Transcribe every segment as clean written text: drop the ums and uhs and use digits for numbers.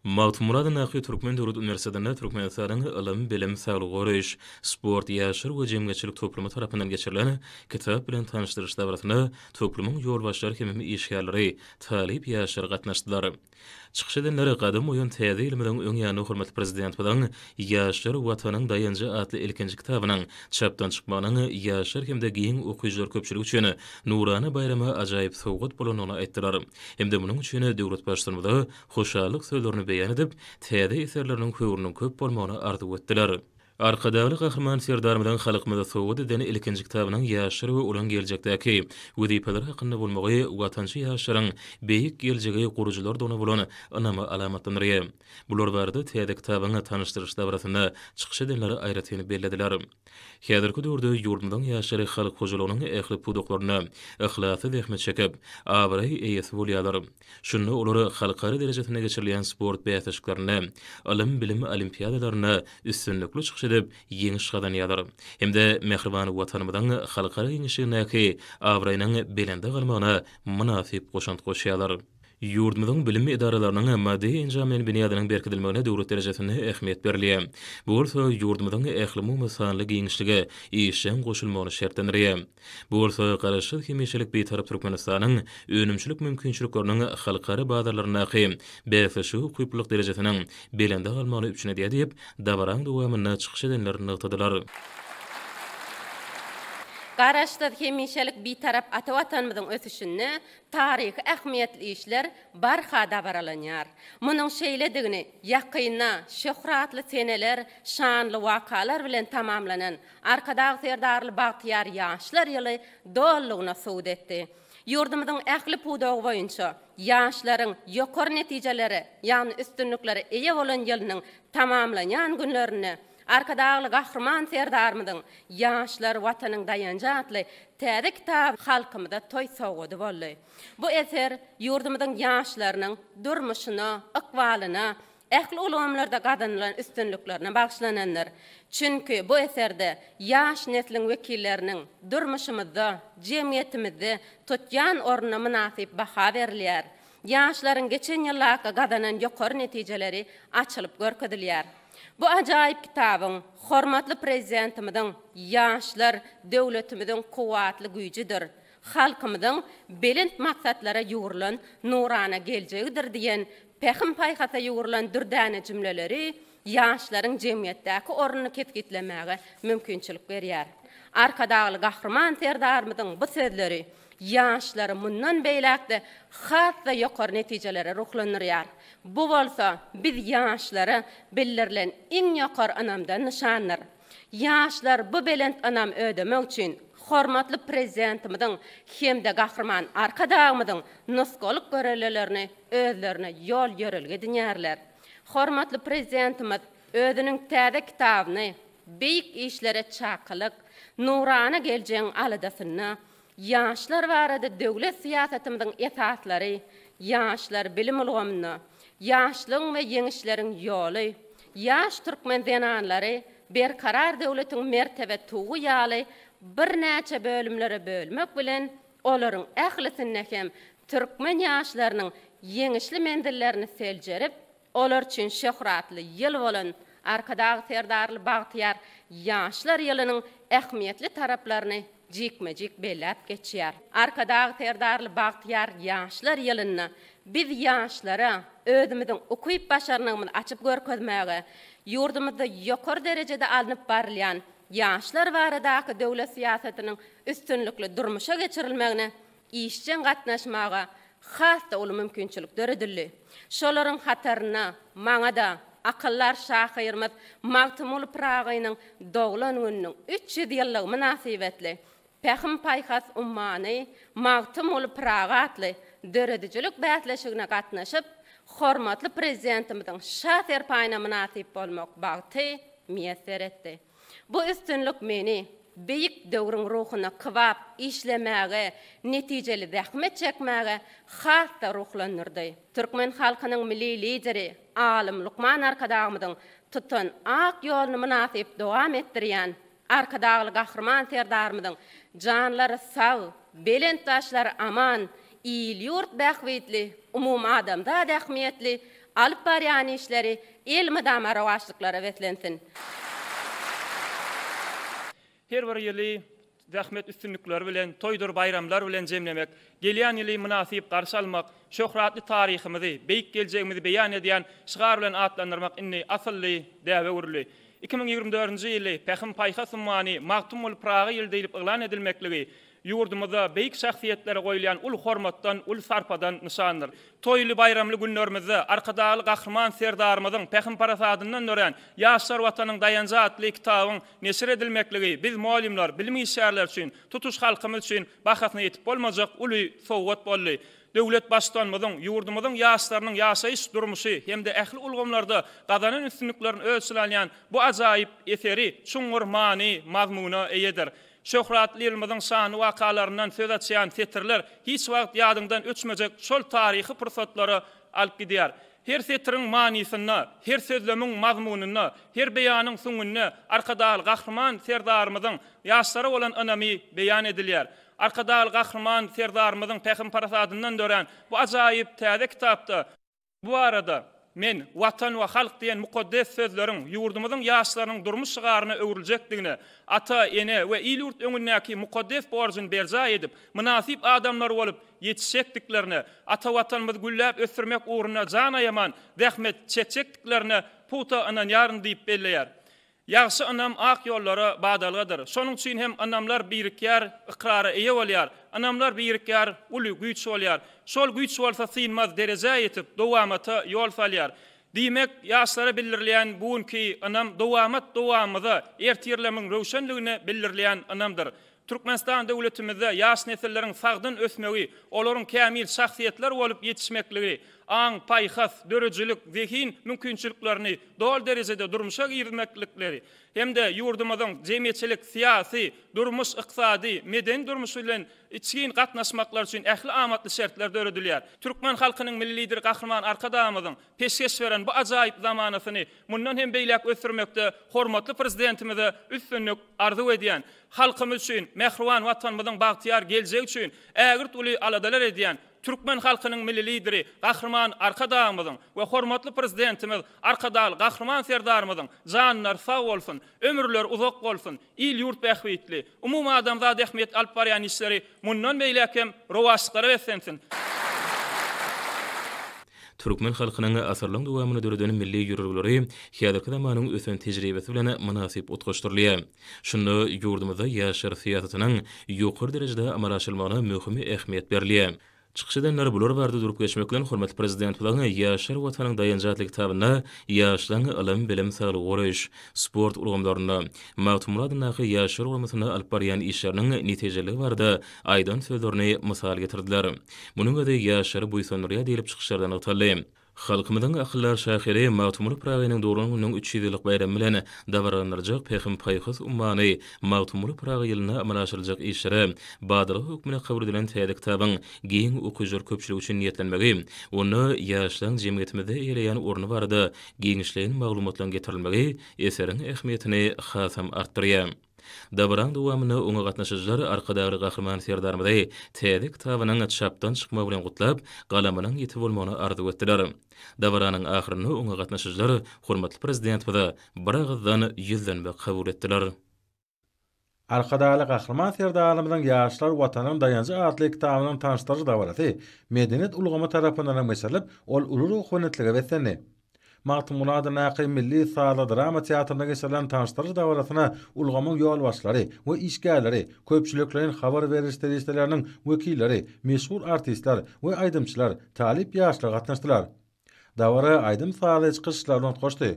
Magtymguly adyndaky Türkmen döwlet uniwersitetinde Türkmenistanyň Ylym, bilim, saglygy goraýyş, sport, ýaşlar we jemgyýetçilik toplumy tarapyndan geçirilen kitap bilen tanyşdyryş dabarasyna toplumyň ýolbaşçylary hemem işgärleri, talyp ýaşlar gatnaşdylar. Çykyş edenler gadam goýan täze ýylymyzyň öň ýany hormatly Prezidentimiziň Ýaşlar, Watanyň daýanjy atly ilkinji kitabynyň çapdan çykmagynyň ýaşlar hem-de giň okyjylar köpçüligi üçin nurana baýrama ajaýyp sowgat bolandygyny aýtdylar hem-de munuň üçin döwlet Baştutanymyza hoşallyk sözlerini beýan edip, täze eserleriniň höwrüniň köp bolmagyny arzuw etdiler. Arkadagly Gahryman Serdarymyzyň halkymyza sowgat eden ilkinji kitabynyň ýaşlar we olaryň geljekdäki wezipeleri hakynda bolmagy watançy ýaşlaryň beýik geljegi gurujylardygyna bolan ynamy alamatlandyrýar. Bular barada täze kitabyň tanyşdyryş dabarasynda çykyş edenler aýratyn bellediler. Häzirki döwürde ýurdumyzyň ýaşlary halk hojalygynyň ähli pudaklarynda yhlasly zähmet çekip, abraý eýesi bolýarlar. Şunda olar halkara derejesinde geçirilýän sport bäsleşiklerinde, ylym-bilim olimpiadalarynda üstünlikli çykyş edip, ýeňiş gazanýarlar hem-de mähriban Watanymyzyň halkara giňişligindäki abraýynyň belende galmagyna mynasyp goşant goşýarlar. Ýurdumyzyň bilim edaralarynyň maddy-enjamlaýyn binýadynyň berkidilmegine döwlet derejesinde ähmiýet berilýär. Bu bolsa ýurdumyzyň ählumumy sanly giňişlige işjeň goşulmagyny şertlendirýär. Bu bolsa Garaşsyz, hemişelik Bitarap Türkmenistanyň önümçilik mümkinçilikleriniň halkara bazarlaryndaky bäsleşige ukyplylyk derejesiniň belende galmagyny üpjün edýär diýip, dabaraň dowamynda çykyş edenler nygtadylar. Garaşsyz, hemişelik Bitarap ata Watanymyzyň ösüşinde taryhy ähmiýetli işler barha dabaralanýar. Munuň şeýledigini ýakynda şöhratly seneler, şanly wakalar bilen tamamlanan Arkadag Serdarly bagtyýar ýaşlar ýyly dolulygyna subut etdi. Ýurdumyzyň ähli pudagy boýunça ýaşlaryň ýokary netijelere, ýagny üstünliklere eýe bolan ýylynyň tamamlanýan günlerinde Arkadagly Gahryman Serdarymyzyň Ýaşlar, Watanyň daýanjy atly täze kitaby halkymyza toý sowgady boldy. Bu eser ýurdumyzyň ýaşlarynyň durmuşyna, ykbalyna, ähli ulgamlarda gazanylan üstünliklerine bagyşlanandyr. Çünki bu eserde ýaş nesliň wekilleriniň durmuşymyzda, jemgyýetimizde tutýan ornuna mynasyp baha berilýär. Ýaşlaryň geçen ýyldaky gazanan ýokary netijeleri açylyp görkezilýär. Bu ajaýyp kitabyň hormatly Prezidentimiziň Ýaşlar döwletimiziň kuwwatly güýjüdir, halkymyzyň belent maksatlara ýugrulan nurana geljegidir diýen pähim-paýhasa ýugrulan dürdäne jümleleri ýaşlaryň jemgyýetdäki ornuny kesgitlemäge mümkinçilik berýär. Arkadagly Gahryman Serdarymyzyň bu sözleri ýaşlary mundan beýläk-de has-da ýokary netijelere ruhlandyrýar. Bu bolsa biz ýaşlara bildirilen iň ýokary ynamdan nyşandyr. Ýaşlar bu belent ynamy ödemek üçin hormatly Prezidentimiziň hem-de Gahryman Arkadagymyzyň nusgalyk göreldelerini özlerine ýol-ýörelge edinýärler. Hormatly Prezidentimiz özüniň täze kitabyny Beýik işlere çakylyk, nurana geljegiň aladasynda, Ýaşlar barada döwlet syýasatymyzyň esaslary, Ýaşlar bilim ulgamynda, Ýaşlygyň we ýeňişleriň ýoly, Ýaş türkmen zenanlary, Berkarar döwletiň mertebe tugy ýaly birnäçe bölümlere bölmek bilen, olaryň ählisinde hem türkmen ýaşlarynyň ýeňişli menzillerini seljerip, Olar üçin şöhratly ýyl bolan Arkadag Serdarly bagtyýar ýaşlar ýylynyň ähmiýetli taraplaryny jikme-jik belläp geçýär. Arkadag Serdarly bagtyýar ýaşlar ýylynda biz ýaşlara özümiziň ukyp-başarnygymyzy açyp görkezmäge, ýurdumyzda ýokary derejede alnyp barylýan ýaşlar baradaky döwlet syýasatynyň üstünlikli durmuşa geçirilmegine işjeň gatnaşmaga has-da uly mümkinçilik döredildi. Şolaryň hatarynda maňa-da akyldar şahyrymyz Magtymguly Pyragynyň doglan gününiň 300 ýyllygy mynasybetli Pähim-paýhas ummany Magtymguly Pyragy atly döredijilik bäsleşigine gatnaşyp, hormatly Prezidentimiziň Şa serpaýyna mynasyp bolmak bagty miýesser etdi. Bu üstünlik meni beýik döwrüň ruhuna kybap işlemäge, netijeli zähmet çekmäge has-da ruhlandyrdy. Türkmen halkynyň Milli Lideri, alym lukman Arkadagymyzyň tutan ak ýoluny mynasyp dowam etdirýän Arkadagly Gahryman Serdarymyzyň janlary sag, belent başlary aman, il-ýurt bähbitli, umumadamzat ähmiýetli. alyp barýan işleri elmydama rowaçlyklara beslensin! Her bir ýyly zähmet üstünlikleri bilen, toýdur baýramlar bilen jemlemek, gelýän ýyly mynasyp garşy almak, şöhratly taryhymyzy, beýik geljegimizi beýan edýän şygar bilen atlandyrmak indi asylly däbe öwrüldi. 2024-nji ýyly Pähim-paýhas ummany Magtymguly Pyragy ýyly diýlip yglan edilmekligi ýurdumyzda beýik şahsyýetlere goýulýan uly hormatdan, uly sarpadan nyşandyr. Toýly-baýramly günlerimizde Arkadagly Gahryman Serdarymyzyň pähim-parasadyndan dörän Ýaşlar Watanyň daýanjy atly kitabyň neşir edilmekligi biz, mugallymlar, bilim işgärleri üçin, tutuş halkymyz üçin bahasyna ýetip bolmajak uly sowgat boldy. Döwlet Baştutanymyzyň ýurdumyzyň ýaşlarynyň ýaşaýyş durmuşy hem-de ähli ulgamlarda gazanan üstünliklerini öz içine alýan bu ajaýyp eseri çuňňur many, mazmuna eýedir. Şöhratly ýylymyzyň şanly wakalaryndan söz açýan setirler hiç wagt ýadyňdan öçmejek şol taryhy pursatlara alyp gidýär. Her setiriň manysynda, her sözlemiň mazmunynda, her beýanyň süňňünde Arkadagly Gahryman Serdarymyzyň ýaşlara bolan ynamy beýan edilýär. Arkadagly Gahryman Serdarymyzyň pähim-parasadyndan dörän bu ajaýyp täze kitapda, Bu barada, Men, Watan we halk diýen mukaddes sözleriň ýurdumyzyň ýaşlarynyň durmuş şygaryna öwrüljekdigine, ata, ene we il-ýurt öňündäki mukaddes borjuny berjaý edip, mynasyp adamlar bolup ýetişjekdiklerine, ata Watanymyzy gülläp ösdürmek ugrunda jan aýaman zähmet çekjekdiklerine pugta ynanýaryn diýip belleýär. Ýagşy ynam ak ýollara badalgadyr. Şonuň üçin hem ynamlar birikýär, ykrara eýe bolýar. Ynamlar birikýär, uly güýç bolýar. Şol güýç bolsa synmaz derejä ýetip, dowamata ýol salýar. Diýmek, ýaşlara bildirilýän bu günki ynam dowamat dowamymyza, ertirlerimiziň röwşenligine bildirilýän ynamdyr. Türkmenistan döwletimizde ýaş nesilleriň sagdyn ösmegi, olaryň kämil şahsyýetler bolup ýetişmekligi, aň, paýhas, döredijilik, zehin mümkinçiliklerini doly derejede durmuşa girizmeklikleri hem-de ýurdumyzyň jemgyýetçilik, syýasy, durmuş, ykdysady, medeni durmuşy bilen içgin gatnaşmaklary üçin ähli amatly şertler döredilýär. Türkmen halkynyň Milli Lideri Gahryman Arkadagymyzyň peşgeş beren bu ajaýyp zamanasyny mundan hem beýläk ösdürmekde hormatly Prezidentimize üstünlik arzuw edýän, halkymyz üçin, mähriban Watanymyzyň bagtyýar geljegi üçin ägirt uly aladalar edýän türkmen halkynyň Milli Lideri Gahryman Arkadagymyzyň we hormatly Prezidentimiz Arkadagly Gahryman Serdarymyzyň janlary sag bolsun, ömürleri uzak bolsun, il-ýurt bähbitli, umumadamzat ähmiýetli alyp barýan işleri mundan beýläk hem rowaçlyklara beslensin! Türkmen halkynyň asyrlaryň dowamynda döreden milli ýörelgeleri häzirki zamanyň ösen tejribesi bilen mynasyp utgaşdyrylýar. Şunda ýurdumyzda ýaşlar syýasatynyň ýokary derejede amala aşyrylmagyna möhüm ähmiýet berilýär. Çykyş edenler bular barada durup geçmek bilen, hormatly Prezidentimiziň Ýaşlar Watanyň daýanjy atly kitabynda ýaşlaryň ylym, bilim, saglygy goraýyş, sport ulgamlarynda, Magtymguly adyndaky Ýaşlar guramasynda alyp barýan işleriniň netijeliligi barada aýdan sözlerini mysal getirdiler. Munuň özi ýaşlary buýsandyrýar diýlip çykyşlarda nygtaldy. Halkymyzyň akyldar şahyry Magtymguly Pyragynyň doglan gününiň 300 ýyllyk baýramy bilen dabaralandyryljak Pähim-paýhas ummany Magtymguly Pyragy ýylynda amala aşyryljak işlere badalga hökmünde kabul edilen täze kitabyň giň okyjylar köpçüligi üçin niýetlenmegi, onda ýaşlaryň jemgyýetimizde eýeleýän orny barada giňişleýin maglumatlaryň getirilmegi eseriň ähmiýetini hasam artdyrýar. Dabaraň dowamynda oňa gatnaşyjylar Arkadagly Gahryman Serdarymyzy täze kitabynyň çapdan çykmagy bilen gutlap, galamynyň ýiti bolmagyny arzuw etdiler. Dabaranyň ahyrynda oňa gatnaşyjylar hormatly Prezidentimize biragyzdan ýüzlenme kabul etdiler. Arkadagly Gahryman Serdarymyzyň Ýaşlar Watanyň daýanjy atly kitabynyň tanyşdyryş dabarasy medeniýet ulgamy tarapyndan hem geçirilip, ol uly ruhubelentlige beslendi. Magtymguly adyndaky milli sazly drama teatrynda geçirilen tanyşdyryş dabarasyna ulgamyň ýolbaşçylary we işgärleri, köpçülikleýin habar beriş serişdeleriniň wekilleri, meşhur artistler we aýdymçylar, talyp ýaşlar gatnaşdylar. Dabara aýdym-sazly çykyşlar utgaşdy.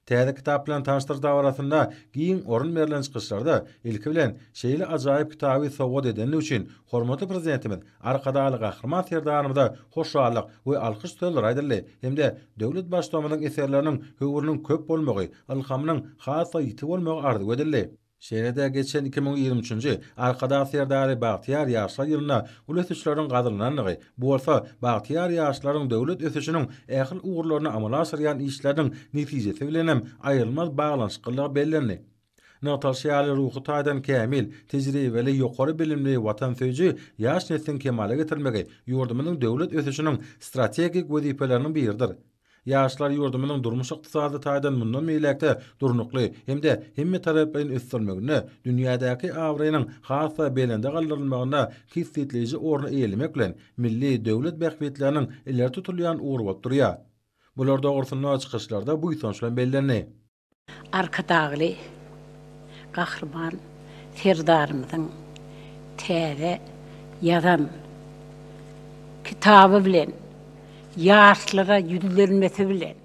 Täze kitap bilen tanyşdyryş dabarasynda giň orun berlen çykyşlarda, ilki bilen, şeýle ajaýyp kitaby sowgat edendigi üçin hormatly Prezidentimiz Arkadagly Gahryman Serdarymyza hoşallyk we alkyş sözleri aýdyldy hem-de döwlet Baştutanymyzyň eserleriniň höwrüniň köp bolmagy, ylhamynyň has-da ýiti bolmagy arzuw edildi. Şeýle-de geçen 2023-nji Arkadag Serdarly bagtyýar ýaşlar ýylynda uly ösüşleriň gazanylandygy, bu bolsa bagtyýar ýaşlaryň döwlet ösüşiniň ähli ugurlarynda amala aşyrýan işleriniň netijesi bilenem aýrylmaz baglanyşyklydygy bellendi. Nygtalyşy ýaly, ruhy taýdan kämil, tejribeli, ýokary bilimli, watansöýüji ýaş nesliň kemala getirilmegi ýurdumyzyň döwlet ösüşiniň strategik wezipeleriniň biridir. Ýaşlar ýurdumyzyň durmuş-ykdysady taýdan mundan beýläk-de durnukly hem-de hemmetaraplaýyn ösdürilmeginde, dünýädäki abraýynyň has-da belende galdyrylmagynda kesgitleýji orny eýelemek bilen, milli döwlet bähbitleriniň ileri tutulýan ugry bolup durýar. Bular dogrusynda çykyşlarda buýsanç bilen bellendi. Arkadagly Gahryman Serdarymyzyň täze ýazan kitaby bilen, ýaşlara ýüzlenmesi bilen,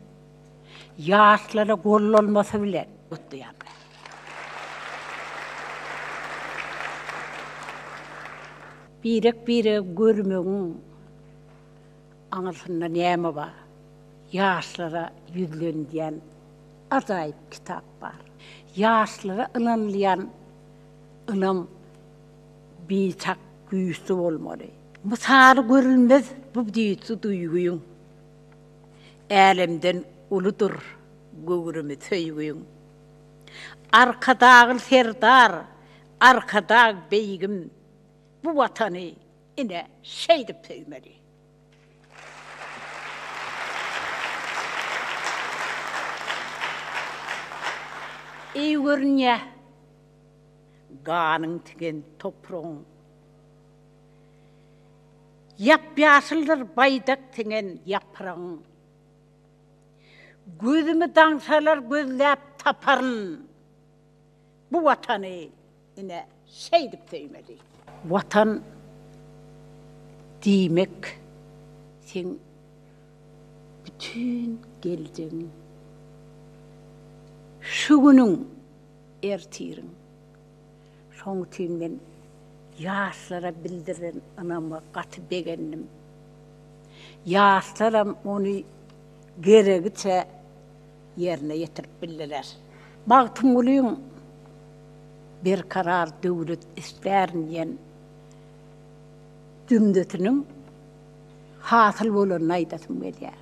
ýaşlara gollanmasy bilen gutlaýan. Birek-biregi görmegiň aňyrsynda näme bar? Ýaşlara ýüzlenilýän ajaýyp kitap bar. Ýaşlara ynanylýan ynam biçak güýçli bolmaly. Mysaly görülmez bu güýçli duýgyň, Älemden uludyr göwrümi söýgüň. Arkadagly Serdar, Arkadag beýigim, Bu Watany ine şeýdip söýmeli. Eý görünýä ganyň siňen topragyň. Ýap-ýaşyldyr baýdak siňen ýapragyň. Gözümi daňsalar gözläp taparyn. Bu Watany Ine, şeýdip söýmeli. Watan diýmek seň bütin geljegiň, şu günüň, ertiriň. Şoň üçin men ýaşlara bildirilen ynama gaty begendim. Ýaşlaram ony geregiçe ýerine ýetirip bildiler. Magtymgulyň Berkarar döwlet islärin diýen jümlesiniň hasyl bolanyny aýdasym gelýär.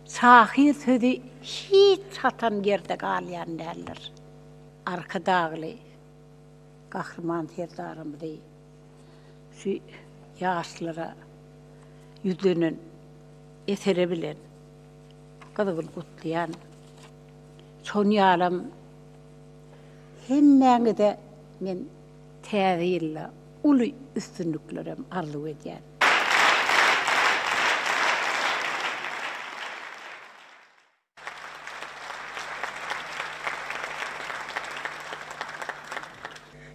Şahyr sözi hiç haçan ýerde galýan däldir. Arkadagly Gahryman Serdarymyzy şu ýaşlara ýüzlenen eseri bilen gyzgyn gutlaýan. Şon ýalam hemmäňize men täze ýylda uly üstünliklerem arzuw edýän.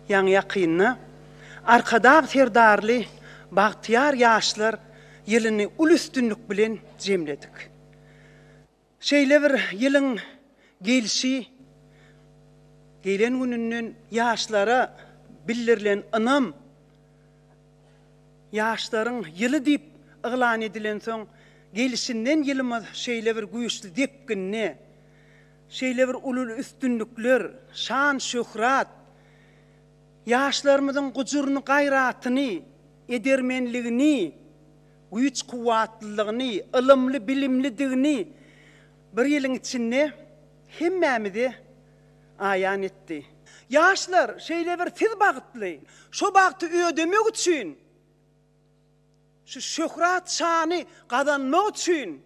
Ýaňy-ýakynda Arkadag Serdarly bagtyýar ýaşlar ýylyny uly üstünlik bilen jemledik. Şeýle bir ýylyň gelşi, gelen gününden ýaşlara bildirilen ynam, Ýaşlaryň ýyly diýip yglan edilensoň, gelşinden ýylymyz şeýle bir güýçli depginde, şeýle bir uly üstünlikler, şan-şöhrat, ýaşlarymyzyň gujuryny, gaýratyny, edermenligini, güýç-kuwwatlylygyny, ylymly-bilimlidigini bir ýylyň içinde hemmämize aýan etdi. Ýaşlar, şeýle bir siz bagtly. Şo bagty ödemek üçin, şu şöhrat-şany gazanmak üçin,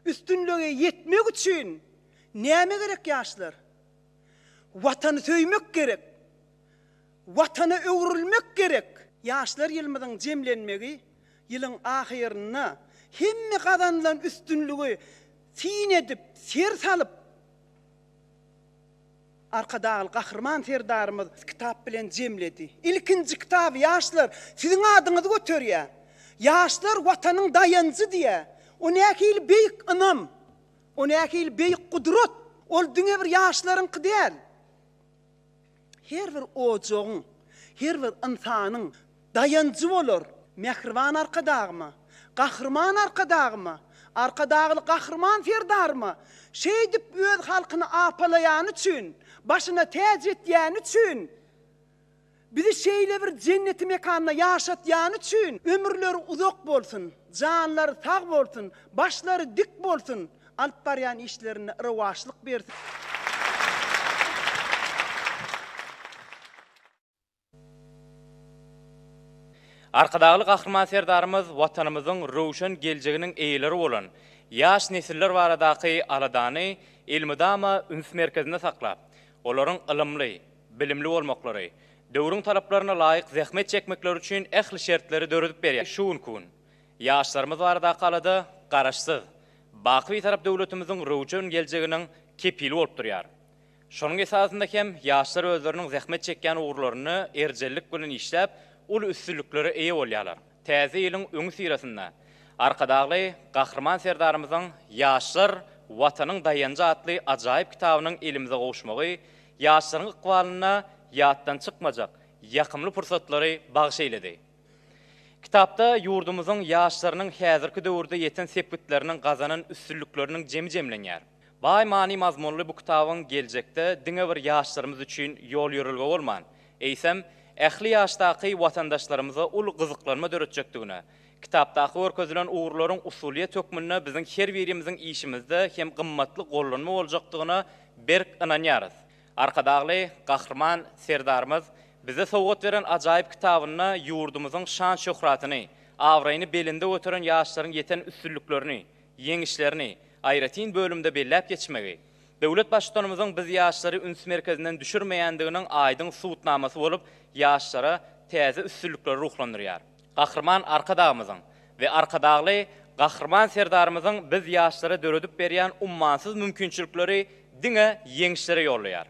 üstünlige ýetmek üçin näme gerek ýaşlar? Watany söýmek gerek. Watana öwrülmek gerek! Ýaşlar ýylymyzyň jemlenmegi ýylyň ahyrynda hemme gazanylan üstünligi syn edip, ser salyp, Arkadagly Gahryman Serdarymyz kitap bilen jemledi. Ilkinji kitaby ýaşlar siziň adyňyzy göterýär. Ýaşlar Watanyň daýanjy diýýär. O nähili beýik ynam! O nähili beýik gudrat! Ol diňe bir ýaşlaryňky däl. Her bir ojagyň, her bir ynsanyň daýanjy bolar mähriban Arkadagyma, Gahryman Arkadagyma, Arkadagly Gahryman Serdaryma şeýdip öz halkyny apalaýany üçin, başyna täç etýäni üçin, bizi şeýle bir jenneti mekanda ýaşatýany üçin ömürleri uzak bolsun, janlary sag bolsun, başlary dik bolsun, alyp barýan işlerinde rowaçlyk bersin. Arkadagly Gahryman Serdarymyz Watanymyzyň röwşen geljeginiň eýeleri bolan. Ýaş nesiller baradaky aladany elmydama üns merkezinde saklap, olaryň ylymly, bilimli bolmaklary, döwrüň talaplaryna laýyk zähmet çekmekleri üçin ähli şertleri döredip berýär. Şu günki gün ýaşlarymyz baradaky alada Garaşsyz, baky Bitarap döwletimiziň röwşen geljeginiň kepili bolup durýar. Şonuň esasynda hem ýaşlar özleriniň zähmet çekýän ugurlarynda erjellik bilen işläp, uly üstünliklere eýe bolýarlar. Täze ýylyň öňüsyrasynda Arkadagly Gahryman Serdarymyzyň Ýaşlar, Watanyň daýanjy atly ajaýyp kitabynyň elimize gowuşmagy ýaşlaryň ykbalynda ýatdan çykmajak ýakymly pursatlary bagyş eýledi. Kitapda ýurdumyzyň ýaşlarynyň häzirki döwürde ýeten sepgitleriniň gazanan üstünlikleriniň jemi jemlenýär. Baý many-mazmunly bu kitabyň geljekde diňe bir ýaşlarymyz üçin ýol-ýörelge bolman, eýsem, ähli ýaşdaky watandaşlarymyza uly gyzyklanma döretjekdigine, kitapdaky görkezilen ugurlaryň usulyýet hökmünde biziň her birimiziň işimizde hem gymmatly gollanma boljakdygyna berk ynanýarys. Arkadagly Gahryman Serdarymyz bize sowgat beren ajaýyp kitabynda ýurdumyzyň şan-şöhratyny, abraýyny belende göteren ýaşlaryň ýeten üstünliklerini, ýeňişlerini aýratyn bölümde belläp geçmegi, döwlet Baştutanymyzyň biz ýaşlary üns merkezinden düşürmeýändiginiň aýdyň subutnamasy bolup, ýaşlara täze üstünliklere ruhlandyrýar. Gahryman Arkadagymyzyň we Arkadagly Gahryman Serdarymyzyň biz ýaşlara döredip berýän ummansyz mümkinçilikleri diňe ýeňişlere ýollaýar.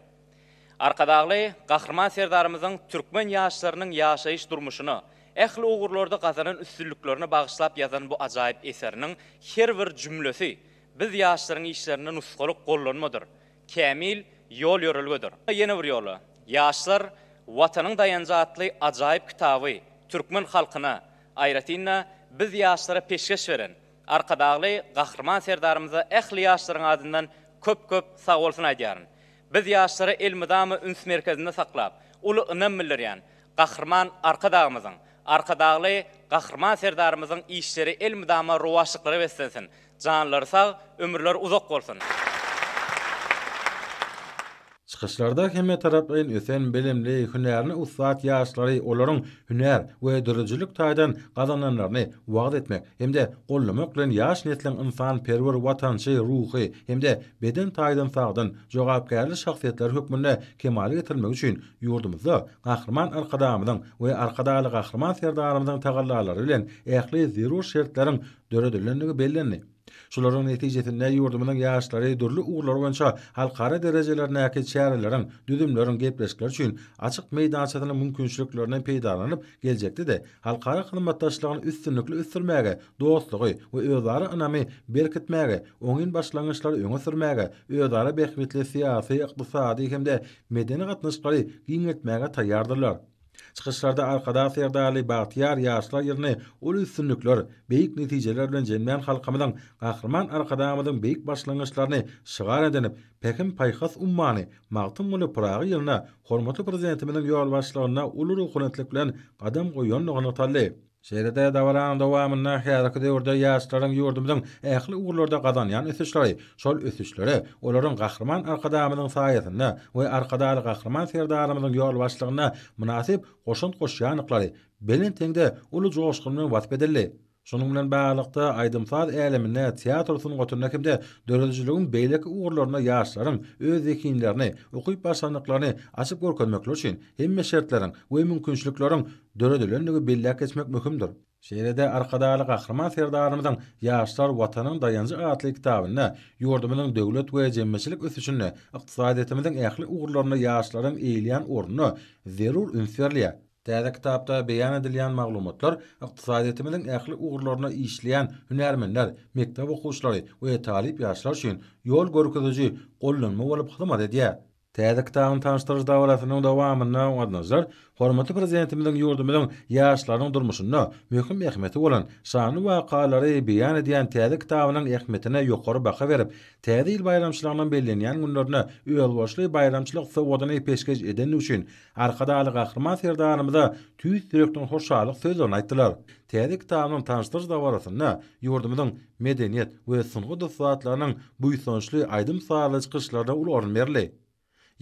Arkadagly Gahryman Serdarymyzyň türkmen ýaşlarynyň ýaşaýyş-durmuşyna, ähli ugurlarda gazanan üstünliklerine bagyşlap ýazan bu ajaýyp eseriniň her bir jümlesi biz ýaşlaryň işlerinde nusgalyk gollanmadyr, kämil ýol-ýörelgedir. Ýene bir ýola, Ýaşlar, Watanyň daýanjy atly ajaýyp kitaby türkmen halkyna, aýratyn-da, biz ýaşlara peşgeş beren Arkadagly Gahryman Serdarymyza ähli ýaşlaryň adyndan köp-köp sagbolsun aýdýaryn. Biz ýaşlary elmydama üns merkezinde saklap, uly ynam bildirýän Gahryman Arkadagymyzyň, Arkadagly Gahryman Serdarymyzyň işleri elmydama rowaçlyklara beslensin, janlary sag, ömürleri uzak bolsun! Çykyşlarda hemmetaraplaýyn ösen, bilimli, hünärine ussat ýaşlary, olaryň hünär we döredijilik taýdan gazananlaryny wagyz etmek hem-de goldamak bilen ýaş nesliň ynsanperwer, watançy, ruhy hem-de beden taýdan sagdyn, jogapkärli şahsyýetler hökmünde kemala getirilmegi üçin ýurdumyzda Gahryman Arkadagymyzyň we Arkadagly Gahryman Serdarymyzyň tagallalary bilen ähli zerur şertleriň döredilendigi bellendi. Şularyň netijesinde ýurdumyzyň ýaşlary dürli ugurlar boýunça halkara derejelerindäki çäreleriň, düzümleriň gepleşikler üçin açyk meýdançasynyň mümkinçiliklerinden peýdalanyp, geljekde-de halkara hyzmatdaşlygyny üstünlikli ösdürmäge, dostlugy we özara ynamy berkitmäge, oňyn başlangyçlary öňe sürmäge, özara bähbitli syýasy, ykdysady hem-de medeni gatnaşyklary giňeltmäge taýýardyrlar. Çykyşlarda Arkadag Serdarly bagtyýar ýaşlar ýylyny uly üstünlikler, beýik netijeler bilen jemlän halkymyzyň Gahryman Arkadagymyzyň beýik başlangyçlaryny şygar edinip, Pähim-paýhas ummany Magtymguly Pyragy ýylynda hormatly Prezidentimiziň ýolbaşçylygynda uly ruhubelentlik bilen gadam goýandygy nygtaldy. Şeýle-de dabaranyň dowamynda häzirki döwürde ýaşlaryň ýurdumyzyň ähli ugurlarda gazanýan ösüşleri, şol ösüşlere olaryň Gahryman Arkadagymyzyň saýasynda we Arkadagly Gahryman Serdarymyzyň ýolbaşçylygynda mynasyp goşant goşýandyklary belent heňde uly joşgun bilen wasp edildi. Şunuň bilen baglylykda, aýdym-saz äleminde, teatr sungatynda hem-de döredijiligiň beýleki ugurlarynda ýaşlaryň öz zehinlerini, ukyp-başarnyklaryny açyp görkezmekleri üçin hemme şertleriň we mümkinçilikleriň döredilendigi belläp geçmek möhümdir. Şeýle-de Arkadagly Gahryman Serdarymyzyň Ýaşlar, Watanyň daýanjy atly kitabynda ýurdumyzyň döwlet we jemgyýetçilik ösüşinde, ykdysadyýetimiziň ähli ugurlarynda ýaşlaryň eýeleýän ornuna zerur üns berilýär. Täze kitapda beýan edilýän maglumatlar ykdysadyýetimiziň ähli ugurlarynda işleýän hünärmenler, mekdep okuwçylary we talyp ýaşlar üçin ýol görkeziji gollanma bolup hyzmat edýär. Täze kitabyň tanyşdyryş dabarasynyň dowamynda gatnaşyjylar hormatly Prezidentimiziň ýurdumyzyň ýaşlarynyň durmuşynda möhüm ähmiýeti bolan şanly wakalary beýan edýän täze kitabynyň ähmiýetine ýokary baha berip, Täze ýyl baýramçylygynyň bellenýän günlerinde özboluşly baýramçylyk sowgadyny peşgeş edendigi üçin Arkadagly Gahryman Serdarymyza tüýs ýürekden hoşallyk sözlerini aýtdylar. Täze kitabynyň tanyşdyryş dabarasynda ýurdumyzyň medeniýet we sungat ussatlarynyň buýsançly aýdym-sazly çykyşlaryna uly orun berildi.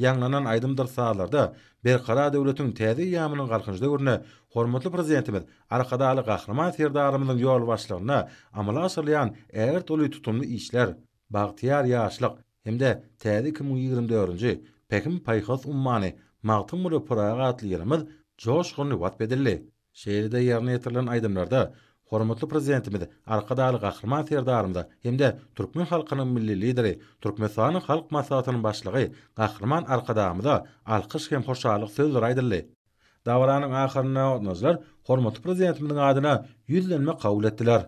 Ýaňlanan aýdymdyr sazlarda Berkarar döwletiň täze eýýamynyň Galkynyş döwründe hormatly Prezidentimiz Arkadagly Gahryman Serdarymyzyň ýolbaşçylygynda amala aşyrylýan ägirt uly tutumly işler, bagtyýar ýaşlyk hem-de täze 2024-nji Pähim-paýhas ummany Magtymguly Pyragy atly ýylymyz joşgunly wasp edildi. Şeýle-de ýerine ýetirilen aýdymlarda hormatly Prezidentimiz Arkadagly Gahryman Serdarymyza hem-de türkmen halkynyň Milli Lideri, Türkmenistanyň Halk Maslahatynyň Başlygy Gahryman Arkadagymyza alkyş hem hoşallyk sözleri aýdyldy. Dabaranyň ahyrynda gatnaşyjylar hormatly Prezidentimiziň adyna Ýüzlenme kabul etdiler.